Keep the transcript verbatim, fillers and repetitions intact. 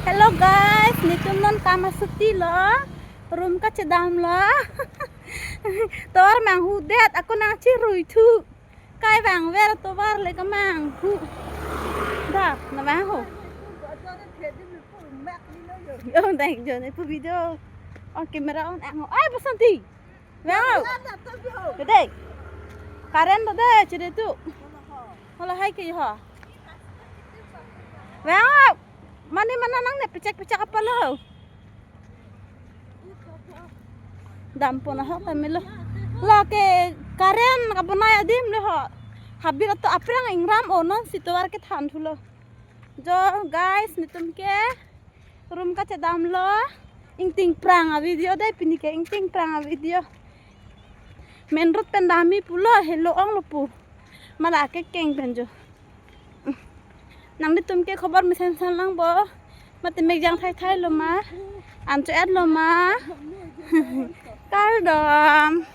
Hello guys, netum non kam asuti lo, room kachedam lo. Tovar manghudet, ako nangchirui thu. Kai vangver tovar le kamanghu. Da, navanghu. Oh, thank you, ne pu video. On camera on, ang. Ai, Basanti. Vang. Dede. Current dede, chede tu. Hola hai ke ho. Vang. Mane mana nangne pecek-pecek apa lo? Dampo na ho kami lo. Lo ke current ka bonai adim le ho. Habir ato aphrang ingram o non si tovar kethan thulo. Jo guys, netum ke room kachedam lo. Ingting prang a video dei pini ke, ingting prang a video. Main road pen dam-i pulo, helo ong lo pu. Mala kekeng pen jo. Nanglitum ke khobor mesen san lang bo. Mate mek jang thai thai lo ma. An cho-et lo ma. Kardom.